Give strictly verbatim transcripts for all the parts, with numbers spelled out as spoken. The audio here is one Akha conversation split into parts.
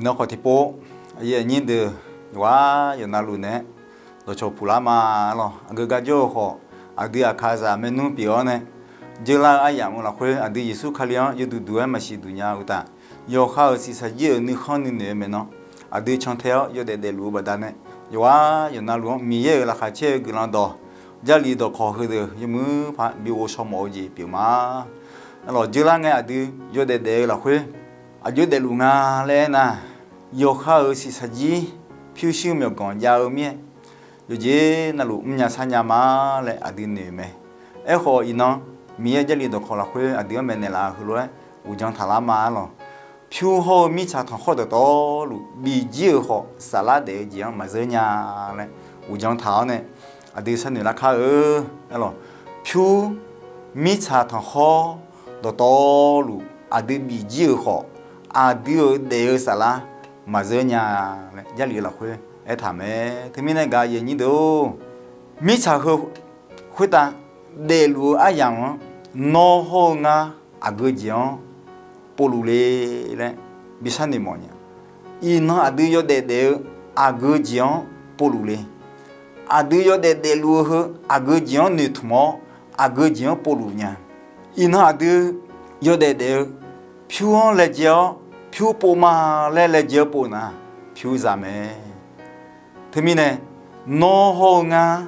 Nawr khawf tiqpov, aqyuif aqnyir deuq yawqghaq yawqnavluf naeq-aer dawqcawq puqlar ma lawq. Aqgeu gar jawr-eu khawf, aqdui aqkaqzaq maernmr pyeuf-awr nae, dzeurlar-eu aryamq-eu lafkhoer aqdui Yeqsur Kali-anr yawduq duq-aer maqsiq duq nya-eu uqtaf, yawqha-euq shiqshaq jir-euq nuikhanr nuinoeq-eu maeqnan, aqdui cantae-awr yawdaef daefluf-eu baqdanae, yawqghaq yawqnavluf-anr Miqyaer-euq laqkhaq caer-eu guiqlanq dawq, Jarlif dawqkawq heudeuq yawmuiq paq bi ghovshaw mawf-eu jeq pyeuf ma. Arlawq, dzeurlar ngae aqdui yawdaef daef-eu lafkhoer aqjox daefluf nga laer aernar, yawqha-euq shiqshaq jir pyurshuir myawqganq jav-eu mir-aer, yawqjeq navluf mrnya sharnya ma laer aqdui noeq-eu mae. Aerkhawf iqnan, Miqyaer Jarlif dawqkawq lafkhoer aqdui-anr maeqnaeq laf-eu heulof-aer uqdzan taqlar ma arlawq. Pyur hawr-eu mirtsaq tanqkhawr dawqtawvluf bif jir-euq khawf, saflar daef-eu jeq-anr maqzeur nya laer uqdzan taq-awr nae, aqdui sharnoeq larkar-eu, arlawq, pyur mirtsaq tanqkhawr dawqtawvluf aqdui bif jir-euq khawf, aqdui-euq daef-eu saflar maqzeur nya laer Jarlif-eu lafkhoer aertaq mae. Teumirnae gaq aqyuif aqnyir deuq-or, mirtsaq heu khoertav daefluf-eu aryamq-anr nawr hawr-eu ngar aqgeu jeq-anr povluf le laer bi sharnoeq mawf nya. Iqnan aqdui yawdaef daef-eu aqgeu jeq-anr povluf le. Aqdui yawdaef daefluf-eu heu aqgeu jeq-anr noeqtmq-awr, aqgeu jeq-anr povluf nya. Iqnan aqdui yawdaef daef-eu pyur-anr laejae-awr, pyur pov ma laer laejae-awr pov nar, pyur za mae. Teumirnae, nawr hawr-eu ngar,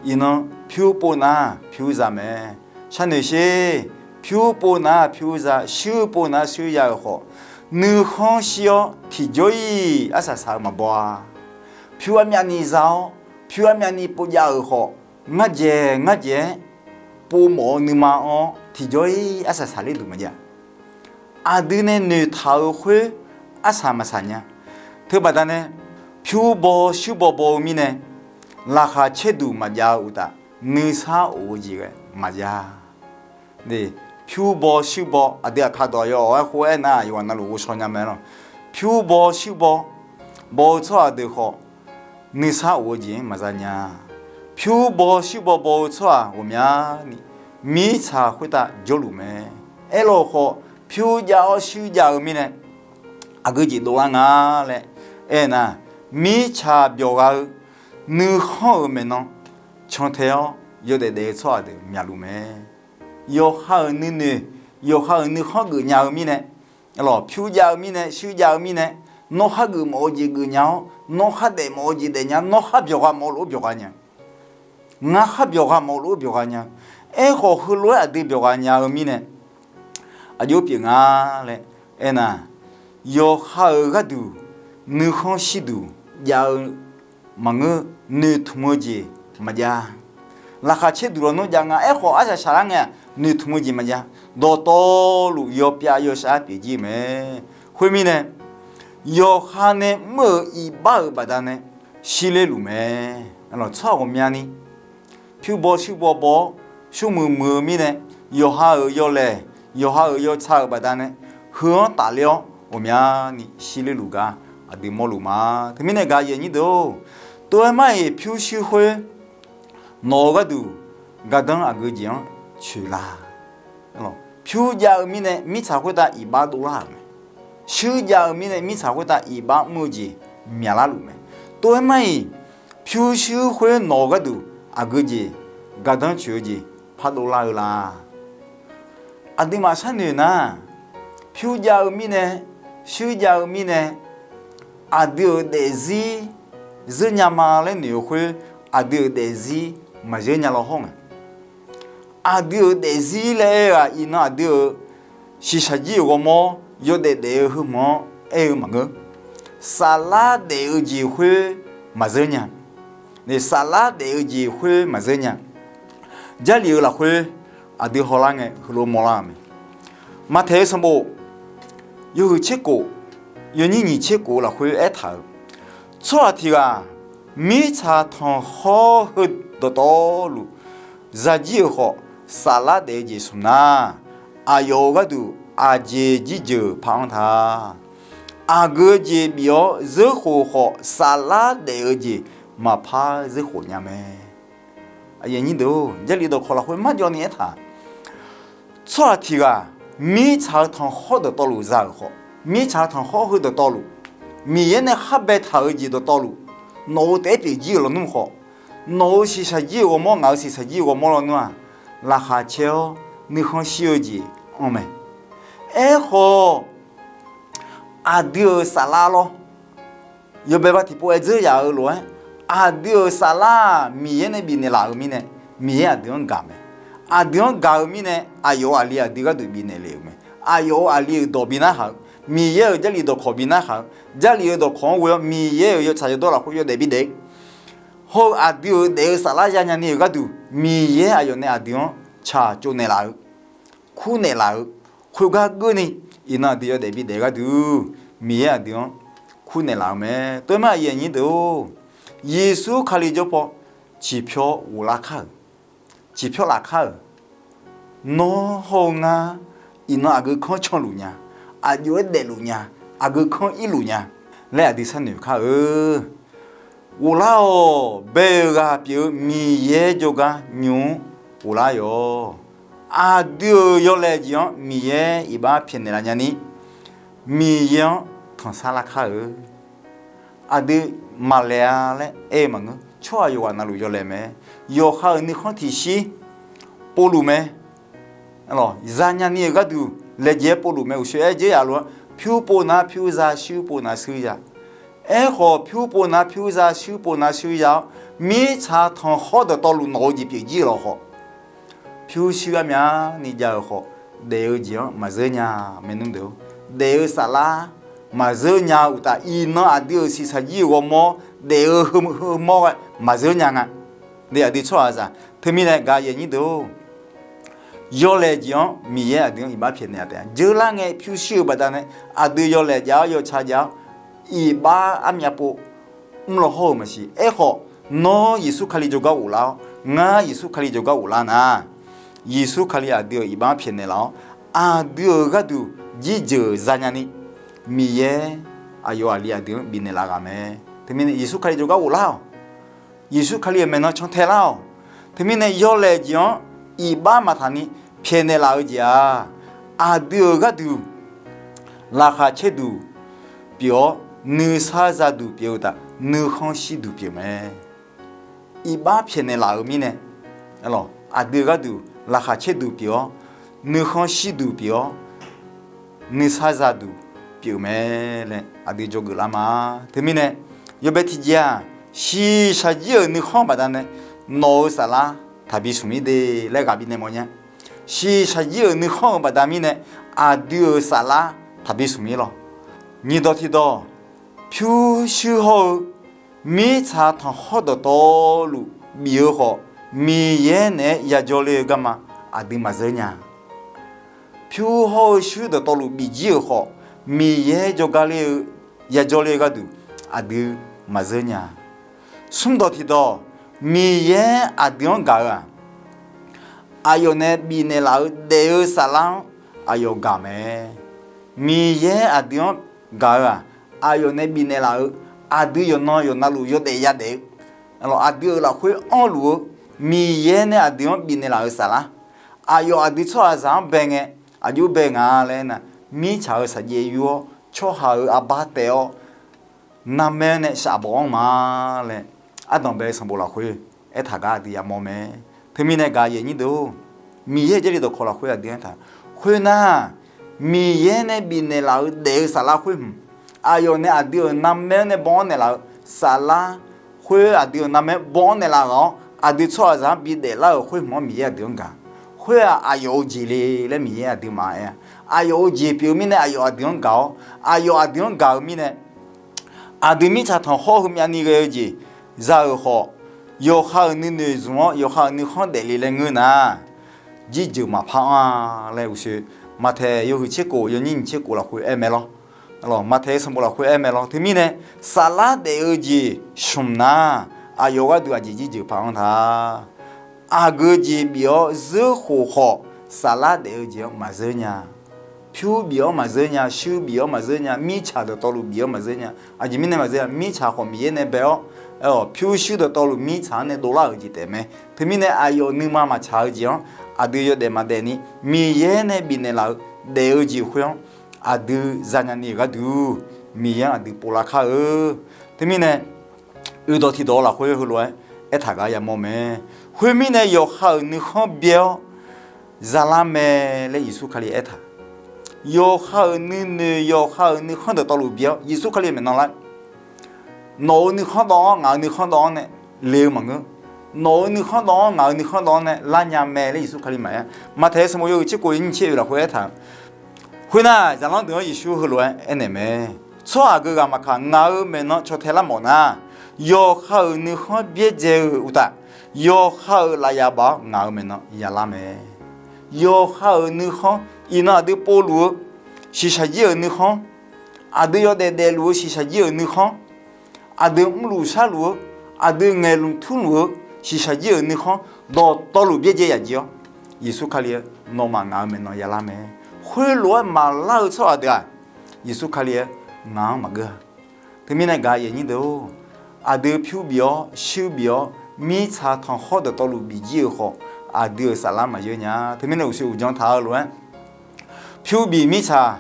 iqnan pyur pov nar pyur za mae. Sharnoeq sher, pyur pov nar pyur za, shuir pov nar shuir ya-euq khawf, nuikhanr shir-awr tiqjawr-iq arsaq saq-eu maqbaw-a. Pyur armyavni za-awr, pyur armyavni povjav-euq khawf, ngar dzaeq ngar dzaeq-aer povmawf-eu nuima-anr tiqjawr-iq arsaq saqler duq maqjav. Aqdui nae noeqtaq-euq khoer arsaq maqsaq nya. Teubaqda nae, pyur baw shuir baw baw-eu mirnae, laqkhaq caerduq maqjav-eu uqtaf, nuisar of-eu jeq ghae maqjav. Pyur baw shuir baw, aqdui aqkar dawq yawawq-aer khoer aernar, yawqghaq navluf ghovshaw nya mae lawq. Pyur baw shuir baw baw-eu tsawrhaq deuq khawf, nuisar of-eu jeq-anr maqza nya. Pyur baw shuir baw baw-eu tsawrhaq ghawqmyani mirtsaq khoertav jawrluf mae. Aerlof khawf, pyur jav-awr shuir jav-eu mirnae, aqgeu jeq dovlar nga laer aernar, mirtsaq byawq gha-eu nuikhanr-euq maeqnan cantae-awr yawdaef daef-eu tsawrhaq deuq myaqluf mae. Yawqha-euq nuinoeq, yawqha-euq nuikhanr geufnya-eu mirnae, arlawq, pyur jav-eu mirnae, shuir jav-eu mirnae, nawr khar geufmawf-eu jeq geufnya-awr, nawr khar daefmawf-eu jeq daefnya, nawr khar byawq gha mawf-eu lof-aer byawq gha nya. Ngar khar byawq gha mawf-eu lof-aer byawq gha nya. Aerkhawf heulof-aer aqdui byawq gha nya-eu mirnae, aqjox pyeuf nga laer aernar, yawqha-euq gharduq nuikhanr shirduq jav-eu maqngeur, noeqtmq-eu jeq maqjav. Laqkhaq caerduq lawnmr jav nga, aerkhawf arsaq saqlar ngae-aq, noeqtmq-eu jeq maqjav. Dawqtawvluf yawpyav yawshav pyeuf jir-eu mae. Khoermirnae, yawqha nae mr-euq iqbax-euq baqdanae shirler luf mae. Arlawq, tsawrhaq ghawqmyani pyur baw shuir baw baw-awr, smrmuiq muiq-eu mirnae, yawqha-euq yawlaeq, yawqha-euq yawtsaq-euq baqdanae heu-anr tafler-awr ghawqmyani shirler luf gar aqdui mawrluf ma. Teumirnae gaq aqyuif aqnyir deuq-or, tov-aer mar-iq pyurshuir khoer nawq-eu gharduq gardanr aqgeu jeq-anr coeq la. Pyur jav-eu mirnae mirtsaq khoertav iqbax dovlar-euq mae. Shuir jav-eu mirnae mirtsaq khoertav iqbax mr-eu jeq myaqlar luf mae. Tov-aer mar-iq pyurshuir khoer nawq-eu gharduq aqgeu jeq gardanr coeq-eu jeq par dovlar-eu la. Aqduimaf sharnoeq nar, pyur jav-eu mirnae, shuir jav-eu mirnae, aqdui-euq daefzir zeur nya ma laer noeq-eu khoer, aqdui-euq daefzir maqzeur nya law hawr ngae. Aqdui-euq daefzir laer aer-eu-aq, iqnan aqdui-euq shiqshaq jir-euq ghawrmawr yawdaef daef-eu heumq-anr aer-eu maqngeur. Saflar daef-eu jeq khoer maqzeur nya. Saflar daef-eu jeq khoer maqzeur nya. Jarlif-eu lafkhoer aqdui hawlar ngae heulof mawrlar-euq mae. Maqtaeq-eu sanqbof yawhuiq tserkof, yawnyir nyiq tserkof lafkhoer aertaq-euq, tsawrhaq tiq ghaq mirtsaq tanqkhawr heu dawqtawvluf zajir-euq khawf, saflar daef-eu jeq smq nar, aqyawf-euq gharduq aqjeq jirjeuq par-anr ta. Aqgeu jeq bif-awr zeurkhof khawf, saflar daef-eu jeq maqpar zeurkhof nya mae. Jarlif dawqkawq lafkhoer marjawv ni aertaq, tsawrhaq tiq ghaq mirtsaq-eu tanqkhawr dawqtawvluf za-euq khawf, mirtsaq-eu tanqkhawr heu dawqtawvluf Miqyaer nae khar baetaq-eu jeq dawqtawvluf, nawq-euq taef-aer pyeuf jir-euq lawnmr khawf, nawq-euq shiqshaq jir-euq ghawrmawr, ngaq-euq shiqshaq jir-euq ghawrmawr lawnmr-aq, laqkhaq caer-awr nuikhanr shir-eu jeq anr mae. Aerkhawf, aqdui-euq saflar lawr, yawbae ba tiqpov aer dzeur yaf-euq lof-aer, aqdui-euq saflar-aq Miqyaer nae bifnaeq laf-euq mirnae, Miqyaer aqdui-anr gaq mae. Aqdui-anr gaq-eu mirnae, aqyawf-euq aqli aqdui gharduq bifnaeq lef-euq mae. Aqyawf-euq aqli-euq dawq bi narhaq-eu, Miqyaer-euq Jarlif dawqkawq bi narhaq-eu, Jarlif-euq dawqkawq-anr ghoe-awr Miqyaer-euq yawtsaq yawdawr lafkhoer yawdaef bidaef-eu, hawr-eu aqdui-euq daef-eu saflar ya nyani-euq gharduq Miqyaer aqyawf nae aqdui-anr tsaq tsovnaeq laf-eu, kurnaeq laf-eu, khoergar geurni iqnan aqdui yawdaef bidaef gharduq Miqyaer aqdui-anr kurnaeq laf-eu mae. Tov mar aqyuif aqnyir deuq-or, Yeqsur Kali jawr paw ciqpyawr ghoflar kar-euq, ciqpyawr laf kar-euq, nawr hawr-eu ngar iqnan aqgeu kanr canluf nya, aqjox-aer daefluf nya, aqgeu kanr irluf nya laer aqdui sharnoeq kar-eu. Ghoflar-awq. Bae-euq ghaq pyeuf-eu Miqyaer jawrgar nymq-mr ghoflar yawq. Aqdui-euq yawlaeq jeq-anr Miqyaer iqbax pyaeqnaeq laf nyani, Miqyaer-anr tanqsar lar kar-eu. Aqdui maqlaeq-a laer aer-eu maqngeur. Tsawrhaq yawqghaq navluf yawlaeq mae. Yawqha-euq nuikhanr tiqshir povluf mae. Za nyani-euq gharduq laejae-aer povluf mae. Uqshoe aer dzeur yaf lof-aer, pyur pov nar pyur za, shuir pov nar shuir ya. Aerkhawf, pyur pov nar pyur za, shuir pov nar shuir ya-awr, mirtsaq tanqkhawr dawqtawvluf nawq-eu jeq pyeuf jir-euq lawkhawf, pyurshuir armyavni jav-euq khawf, daef-eu jeq-anr maqzeur nya. Maernmr deuq-or, daef-eu saflar maqzeur nya-eu uqtaf, iqnan aqdui-euq shiqshaq jir-euq ghawrmawr daef-eu heu, heumawr ghae maqzeur nya nga. Aqdui tsawrhaqzaq teumirnae gaq yaeq nyir deuq-or, yawlaeq jeq-anr Miqyaer aqdui-anr iqbax pyaeqnaeq-a taef-a. Dzeur lar ngae pyurshuir-eu baqdanae aqdui yawlaeq jav-awr yawtsaq jav-awr iqbax armyav pov mrlaw hawr-eu maqsiq. Aerkhawf, nawr Yeqsur Kali jawrgar ghoflar-awr, ngar Yeqsur Kali jawrgar ghoflar nar, Yeqsur Kali aqdui-euq iqbax-anr pyaeqnaeq laf-awr, aqdui-euq gharduq jirjeuq za nyani, Miqyaer aqyawf aqli aqdui-anr bifnaeq laf ghaq mae. Teumirnae Yeqsur Kali jawrgar ghoflar-awq. Yeqsur Kali-euq maeqnan cantae lar-awq. Teumirnae yawlaeq jeq-anr iqbax maqtaq ni pyaeqnaeq laf-eu jeq-aq, aqdui-euq gharduq laqkhaq caerduq pyeuf-awr, nuisar zaduq pyeuf-eu uqtaf, nuikhanr shirduq pyeuf mae. Iqbax pyaeqnaeq laf-euq mirnae, aqdui-euq gharduq laqkhaq caerduq pyeuf-awr, nuikhanr shirduq pyeuf-awr, nuisar zaduq pyeuf mae laer aqdui jawrgeuf lar ma. Teumirnae, yawbae tiqjeq-aq, shiqshaq jir-euq nuikhanr baqdanae nawq-euq saflar taqbi smq mir de laer ghaq bifnaeq mawf nya. Shiqshaq jir-euq nuikhanr-euq baqda mirnae aqdui-euq saflar taqbi smq mir lawr. Nyiqdawq tiqdawq, pyurshuir hawr-eu mirtsaq tanqkhawr dawqtawvluf bif-eu khawf, Miqyaer naeq-aer yajawr ler-eu garma aqdui maqzeur nya. Pyur hawr-eu shuir dawqtawvluf bif jir-euq khawf, Miqyaer jawrgar ler-eu, yajawr ler-eu gharduq aqdui maqzeur nya. Smrdawq tiqdawq, Miqyaer aqdui-anr gaq-eu-aq, aqyawf nae bifnaeq laf-eu daef-eu saflar-anr aqyawf gaq mae. Miqyaer aqdui-anr gaq-eu-aq, aqyawf nae bifnaeq laf-eu, aqdui yawqnan yawqnavluf yawdaef yadaef-eu, aqdui-euq lafkhoer anrluf-eu, Miqyaer nae aqdui-anr bifnaeq laf-euq saflar, aqyawf aqdui tsawrhaqzaq-anr bae ngae, aqjox bae nga laer nar, mirtsaq-euq saqjaev yur-awr, tsawrhaq-euq arbar taef-awr, narmaer nae shafbawq anr ma laer, ardanq bae-eu sanqbof lafkhoer aertaq gar aqdui yamawr mae. Teumirnae gaq yaeq nyir deuq-or, Miqyaer-euq Jarlif dawqkawq lafkhoer aqdui aertaq, khoernar, Miqyaer nae bifnaeq laf-eu daef-eu saflar khoer hmq, aqyawf nae aqdui-euq narmaer-anr nae baw-anr naeqlaf-eu saflar khoer aqdui-euq narmaer baw-anr naeqlaf ghaq-awr, aqdui tsawrhaqzaq-anr bidaef lar-euq khoer hmq-anr Miqyaer aqdui-anr gaq. Khoer-aq aqyawf-euq jeq le laer Miqyaer aqdui maqaer-a. Aqyawf-euq jeq pyeuf-eu mirnae aqyawf aqdui-anr gaq-awr, aqyawf aqdui-anr gaq-eu mirnae, aqdui mirtsaq tanqkhawr heumyavni ghae-eu jeq za-euq khawf, yawqha-euq nuinoeq zmq-awr yawqha-euq nuikhanr daefle laer ngeur nar, jirjeuq maqpar anr-a laer uqshoe, Maqtaeq yawhuiq tserkhof yawnyir nyiq tserkhof lafkhoer aer mae lawr. Maqtaeq-eu sanqbof lafkhoer aer mae lawr. Teumirnae, saflar daef-eu jeq smq nar, aqyawf gharduq aqjeq jirjeuq paq anr ta. Aqgeu jeq bif-awr zeur khof khawf, saflar daef-eu jeq-anr maqzeur nya. Pyur bif-awr maqzeur nya, shuir bif-awr maqzeur nya, mirtsaq dawqtawvluf bif-awr maqzeur nya. Aqjeq mirnae maqzeur nya, mirtsaq khawf Miqyaer nae bae-awr, pyur shuir dawqtawvluf mirtsaq-anr nae dovlar-euq jeq taef mae. Teumirnae aqyawf nuima maqtsaq-eu jeq-anr aqdui yawdaef maqdaef ni, Miqyaer nae bifnaeq laf-eu daef-eu jeq khoer-anr aqdui zanya ni-euq gharduq Miqyaer-anr aqdui povlar kar-eu. Teumirnae, oedawq tiqdawq lafkhoer heulof-aer aertaq gar yamawr mae. Khoermirnae, yawqha-euq nuikhanr byae-awr zalar mae laer Yeqsur Kali aertaq. Yawqha-euq nuinoeq, yawqha-euq nuikhanr dawqtawvluf byae-awr, Yeqsur Kali-euq maeqnan lar. Nawq-euq nuikhanr dawv-anr, ngaq-euq nuikhanr dawv-anr nae le-eu maqngeur. Nawq-euq nuikhanr dawv-anr, ngaq-euq nuikhanr dawv-anr nae lar nya mae laer Yeqsur Kali maqaer. Maqtaeq sanqbof yawhuiq tser kof nyiq tser oeq lafkhoer aertaq-euq. Khoernar, zaqlanr deuq-anr Yeqsur heulof-aer aernaeq mae. Tsawrhaq geuq ghaq maqkaq, ngaq-euq maeqnan caw tae lar mawf nar, yawqha-euq nuikhanr byaerdzae-eu uqtaf, yawqha-euq lafyaf baf-awr ngaq-euq maeqnan yalar mae. Yawqha-euq nuikhanr, iqnan aqdui povluf-eu shiqshaq jir-euq nuikhanr, aqdui yawdaef daefluf-eu shiqshaq jir-euq nuikhanr, aqdui mrluf sharluf-eu, aqdui ngaeqluf turluf-eu shiqshaq jir-euq nuikhanr dawqtawvluf byaerdzae yaf jir-awr, Yeqsur Kali-aer, nawmaf ngaq-euq maeqnan yalar mae. Khoerlof-aer maqlar-eu tsawrhaq deuq-aq, Yeqsur Kali-aer, ngaq-anr maqgeur-a. Teumirnae gaq-eu aqyuif aqnyir deuq-or, aqdui pyur bif-awr shuir bif-awr mirtsaq tanqkhawr dawqtawvluf bif jir-euq khawf, aqdui-euq saflar maqyeur nya. Teumirnae uqshoe uqdzan taq-eu lof-aer, pyur bif mirtsaq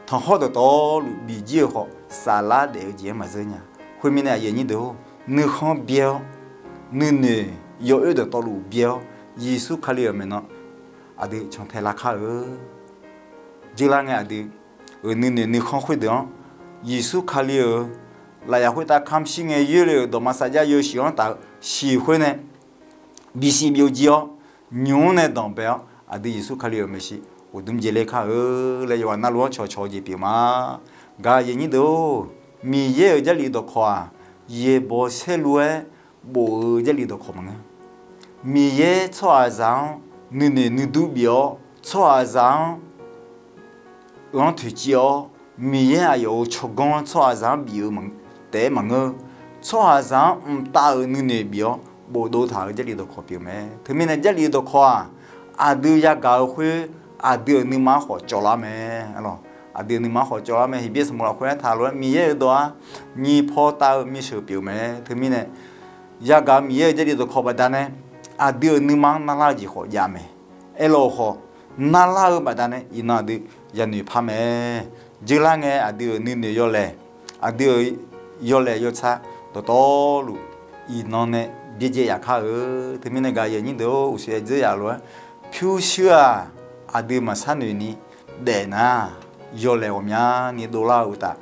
tanqkhawr dawqtawvluf bif jir-euq khawf, saflar daef-eu jeq-anr maqzeur nya. Khoermirnae aqyuif aqnyir deuq-or, nuikhanr byae-awr, nuinoeq yawoer dawqtawvluf byae-awr, Yeqsur Kali-euq maeqnan aqdui cantae larkar-eu. Dzeurlar ngae aqdui-euq nuinoeq nuikhanr khoerdeuq-anr, Yeqsur Kali-euq lafyaf khoertav kamq shir ngae yoerle-euq dawqma safjax yawshuif-anr taf-eu shiq khoer nae bisiq byovjir-awr, nymq-mr nae danqbae-awr, aqdui Yeqsur Kali-euq maeqshi uqdmr jaeler kar-eu laer yawqghaq navluf-anr cawqcawq-eu jeq pyeuf ma. Gaq-eu aqyuif aqnyir deuq-or, Miqyaer-euq Jarlif dawqkawq-aq, yaeqbawq saerlu-aer bof-eu Jarlif dawqkawq maqngeur. Miqyaer tsawrhaqzaq-anr nuinoeq nuidur bif-awr, tsawrhaqzaq-anr-anr toeqciv-awr, Miqyaer aqyawf-euq tsawrganr-anr tsawrhaqzaq-anr bif-eu taef-aer maqngeur. Tsawrhaqzaq-anr mqtav-euq nuinoeq bif-awr bofdov taq-euq Jarlif dawqkawq pyeuf mae. Teumirnae Jarlif dawqkawq-aq, aqdui yagaq-eu khoer, aqdui-euq nuima-anr khawf cawvlar mae. Aqdui-euq nuima-anr khawf cawvlar mae. Heqbyaer sanqbof lafkhoer aertaq lof-aer, Miqyaer-euq dawq-aq, nyiq paw tav-eu myavsheuq pyeuf mae. Teumirnae yagaq-eu Miqyaer-euq Jarlif dawqkawq baqdanae aqdui-euq nuima-anr narlar-eu jeq khawf jav mae. Aerlof-eu khawf, narlar-eu baqdanae iqnan aqdui yanoeq par mae. Dzeurlar ngae aqdui-euq nuinoeq yawlaeq, aqdui-euq yawlaeq yawtsaq dawqtawvluf iqnan nae byaerdzae yaf kar-eu. Teumirnae gaq-eu aqyuif aqnyir deuq-or, uqshoe dzeur yaf lof-aer, pyurshuir-aq, aqdui maqsharnoeq ni daef nar, yawlaeq ghawqmyani dovlar-eu uqtaf,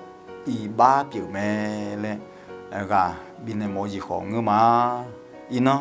iqbax pyeuf mae laer ghaq bifnaeq mawf-eu jeq khawf ngeur ma. Iqnan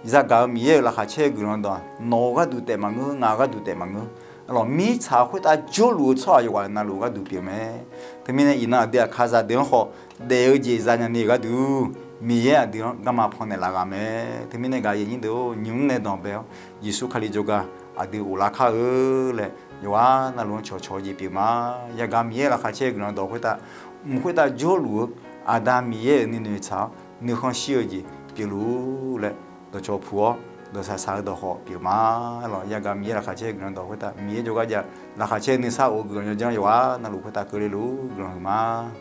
yagaq-eu Miqyaer-euq laqkhaq caer-eu guiqlanq dawq-aq, nawq-euq gharduq taef maqngeur, ngaq-euq gharduq taef maqngeur. Arlawq, mirtsaq khoertav jawrluf-eu tsawrhaq yawqghaq navluf-eu gharduq pyeuf mae. Teumirnae iqnan aqdui aqkaqzaq deuq-anr khawf daef-eu jeq zanya ni-euq gharduq, Miqyaer aqdui-anr garma pannaeq laf ghaq mae. Teumirnae gaq-eu aqyuif aqnyir deuq-or, nymq-mr nae danqbae-awr, Yeqsur Kali jawrgar aqdui ghoflar kar-eu laer yawqghaq navluf-anr cawqcawq-eu jeq pyeuf ma. Yagaq Miqyaer laqkhaq caer-eu guiqlanq dawq khoertav, mq khoertav jawrluf-eu Aqda Miqyaer-euq nuinoeq tsaq-awr nuikhanr shir-eu jeq pyeufluf-ur laer dawqcawq puq-awr dawqsaq saq-eu dawq khawf pyeuf ma. Arlawq, yagaq Miqyaer laqkhaq caer-eu guiqlanq dawq khoertav, Miqyaer jawrgar jav laqkhaq caer-eu nuisar of-eu guiqlanq yawdzanr yawqghaq navluf khoertav keuvle luf-ur guiqlanq huiq ma.